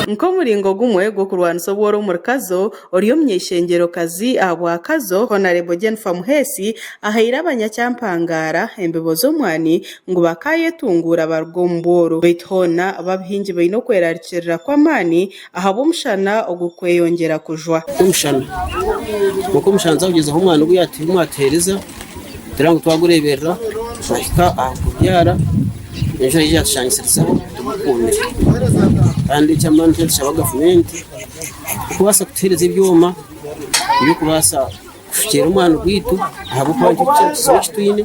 Nk'omuringo gumwe gw'okurwanisa obworo omuri Kazo, ori omuny'eishengyero-kazi ahabwa Kazo, Honarebo Jennifer Muheesi ahaire abanyakyampangara embibo z'omwani ngu bakaayetunguura baruga omu bworo. Beitu hoona ababihingi baine okwerarikirira kw'amaani ahabw'omushana ogurikweyongyera kujwa. Omushana. Kwonka omushana nituza kugyezaho omwana ogu yaatuheereza kugira ngu twagureeberera twahika aha kubyara enjura yaija yatushangisirizaho tugukuumire. Kandi eky'amaani nikyo nitushaba gavumenti kubaasa kutuheereza ebyoma ebirikubaasa kufukiirira omwani gwaitu ahabw'okuba nikyo kizibu eki twine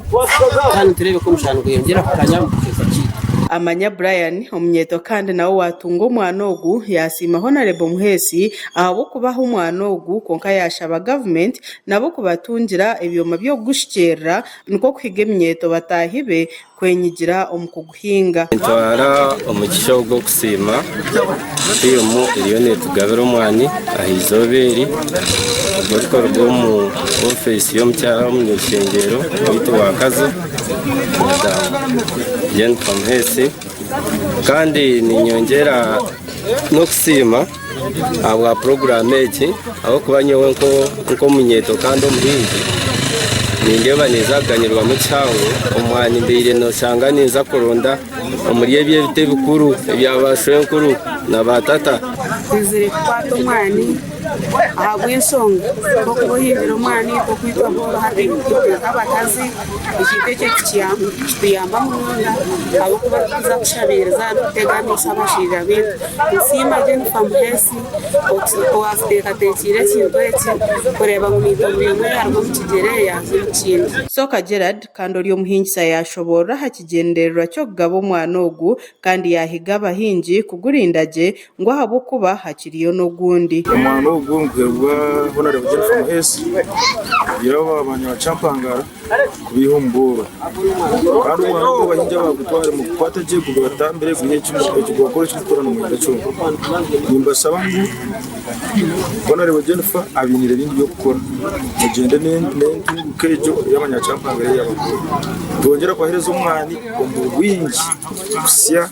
kandi nitureeba ku omushana nigweyongyera kukanya omu kicweka kyaitu. Amanya Brian, omunyeeto kandi nawe owaatunga omwana ogu, yaasiima Honarebo Muheesi ahabw'okubaha omwana ogu kwonka yaashaba gavumenti nabo kubatungira ebyoma by'okugushukyeerera nikwo kuhiga eminyeeto bataahi be kwenyigira omu kuguhinga. Nitwara omugisha ogu okusiima tiimu eriyo netugabira omwani aha izooba eri ogu orikuruga omu ofiisi y'omukyara omuny'eishengyero waitu wa Kazo Madamu Jennifer Muheesi kandi ninyongyera n'okusiima ahabwa puroguraamu egi ahabw'okuba nyowe nk'omunyeeto kandi omuhingi nindeeba ninza kuganyirwamu kihango omwani mbaire noshanga ninza kuronda omuri ebi ebiti ebikuru ebya ba shwenkuru na ba tata. Twizire kukwata omwani ahabw'enshonga nk'okuba ohingire omwani tokwitwa bworo hati itwe nk'abakazi ekintu ekyo nikituyamba munonga ahabw'okuba tituza kushabiiriza tukutega amaisho abashaija baitu. Nsiima Jennifer Muheesi owatuteekateekiire ekintu eki kureeba ngu naitwe buri omwe yaaruga omu kigyere yaaza omu kindi. Soka Gerald kandi ori omuhingisa yaashoboorora aha kigyendererwa ky'okugaba omwana ogu kandi yaahiga abahingi kugurinda gye ngu ahabw'okuba hakiriyo n'ogundi. Omwana ogu niguheebwa Honarebo Jennifer Muheesi kugira aba Kyampangara. Kubaiha omu bworo. Kandi omwana ogwo abahingi abagutware mugukwate gye gubatambire guhe eki gwakora eki murikukora nimwenda kyona. Nimbashaba ngu Honarebo Jennifer abainiire bingi by'okukora mugyende n'entunguka egyo ei abanyakyampangara ei yabakora. Twongyere kubaheereza omwani omu bwingi kuhitsya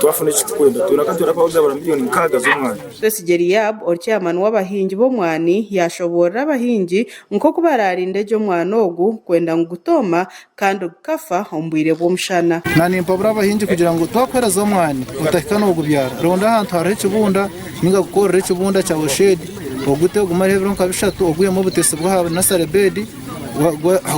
twafuna eki turikwenda. Twena ka nitwenda kubagabura miriyoni nkaaga z'omwani. Twesigye Eliab ori chairman w'abahingi b'omwani yaashoboorora abahingi nk'oku baraarinde gye omwani ogu kwenda ngu gutooma kandi gukafa omu bwire bw'omushana. Na nimpabura abahingi kugira ngu twakuheereza omwani otahika n'ogubyara, ronda ahantu hariho ekibunda ninga kukorera ekibunda kyawe shedi ogute ogumareho ebiro nka bishatu ogwihemu obutesi bw'aha nasare bedi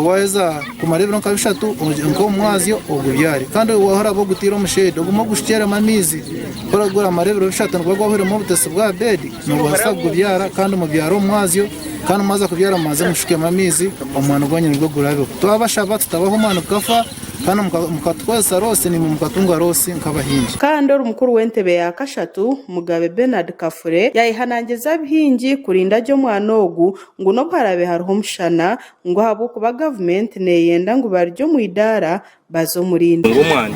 Waaheza kumara ebiro nka bishatu nk'omu mwazyo ogubyare. Kandi waaba ogutaire omu shedi ogume ogushukyeremu amaizi. Ku guramara ebiro bishatu niguba gwahwairemu obutesi bw'aha bedi, noobaasa kugubyara kandi mubyare omu mwazyo kandi mwaza kubyara mubanze mushukemu amaizi omwani gwanyu nibwo gurabeho. Twabashaba tutabaha omwani gukafa. Kandi mukatukozesa roosi, naimwe mukatunga roosi nk'abahingi. Kandi ori mukuru w'entebe ya kashatu, Mugabe Bernard Kafure yayehanangiriza abahingi kurinda gye omwana ogu ngu n'obu haraabe hariho omushana ngu ahabw'okuba gavumenti neyenda ngu barugye omu idaara baze omu rindi. Ngu omwani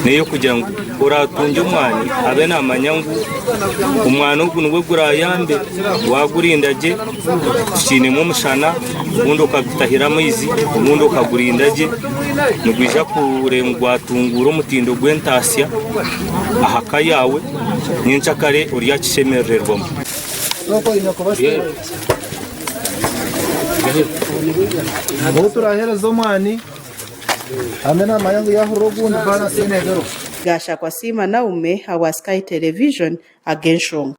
n'ey'okugira ngu oraatungye omwani abe naamanya ngu omwani ogu nigwo guraayambe waagurinda gye Tukiinemu omushana, obundi okagutahira amaizi, obundi okagurinda gye, nigwija kureeba ngu gwatunguura omutindo gw'entaasya aha ka yaawe, nyenkyakare oryakishemerererwamu. Ou turaheereza omwani hamwe naamanya ngu yaahurira ogundi baransi ye neegaruka. Gashakwa Siima Naume ahabwa Sky Television, ag'enshonga.